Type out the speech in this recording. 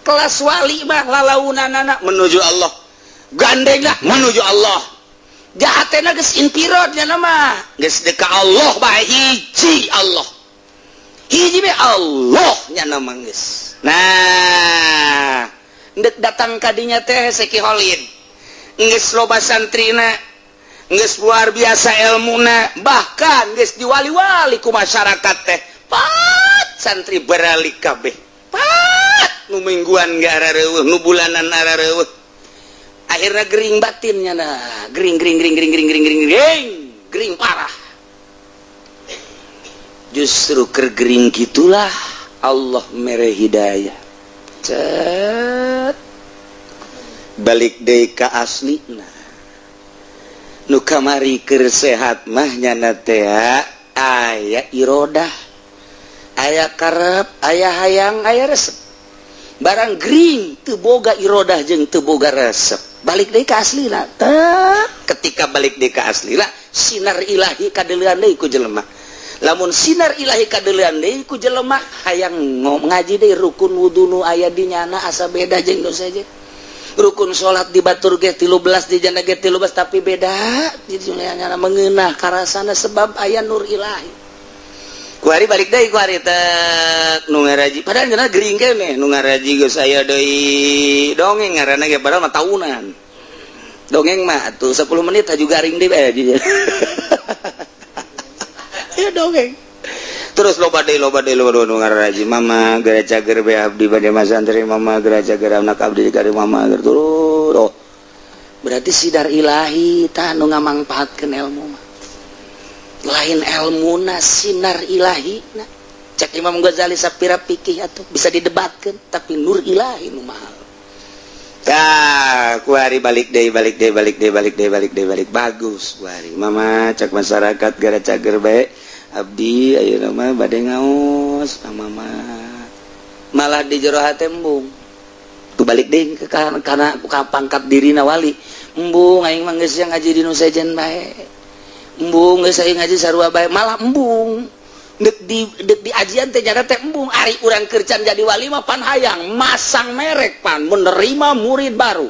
Kelas wali mah lalaunanana menuju Allah, gandengna menuju Allah, jahatna geus infirad nya mah geus deka Allah bae, hiji Allah, hiji bae Allah nya mah geus. Nah, ndek datang kadinya teh Seki Holid geus loba santrina, geus luar biasa ilmuna, bahkan geus diwali-wali ku masyarakat teh. Pat santri beralik kabeh, pat nu mingguan ge arareuweuh, nu bulanan arareuweuh. Akhirnya gering batinnya. Nah, gering gering gering gering gering gering gering gering gering parah. Justru kergering gitulah Allah mere hidayah, cet, balik deui ka asli. Nah, nu kamari keur sehat mah nyana teh aya irodah, aya karep, aya hayang, aya resep. Barang gering, teu boga irodah jeung teu boga resep. Balik deui ka aslina. Ketika balik deui ka aslina, sinar ilahi kadeulean deui ku jelema. Lamun sinar ilahi kadeulean deui ku jelema, hayang ngaji deui. Rukun wudu nu aya di nyana asa beda jeung nu saja. Rukun salat di batur ge 13, di jana ge 13, tapi beda di nyana, mengenah karasana sebab aya nur ilahi. Kuari balik deui, kuari teh nu ngaraji, padahal nyana gering keneh. Nu ngaraji geus aya deui, dongeng ngaranna ge, padahal mah tahunan dongeng mah tuh 10 menit aju garing deui bae ya dongeng. Terus loba deui, loba deui, loba nu ngaraji, "Mama gara cager be abdi bade masantri, mama gara cager anak abdi gari mama." Terus, oh, berarti sinar ilahi tah nu ngamangpaatkeun ilmu mah, lain ilmuna, sinar ilahi. Nah, cek Imam Ghazali, sapira pikih atuh bisa didebatkan, tapi nur ilahi nu mahal. Tah, kuari balik deui, balik deui, balik deui, balik deui, balik deui, balik bagus kuari. "Mama," cek masyarakat, "gara cager bae abdi ayeuna mah bade ngaos." Mama malah di jero hate embung tuh, balik deui ke karena pangkat dirina wali. "Embung aing mah, geus ngaji di nu sejen bae, embung geus aing ngaji sarua bae." Malah embung dek di dek di ajian teh nyana teh embung. Ari urang keur can jadi wali mah pan hayang masang merek, pan menerima murid baru.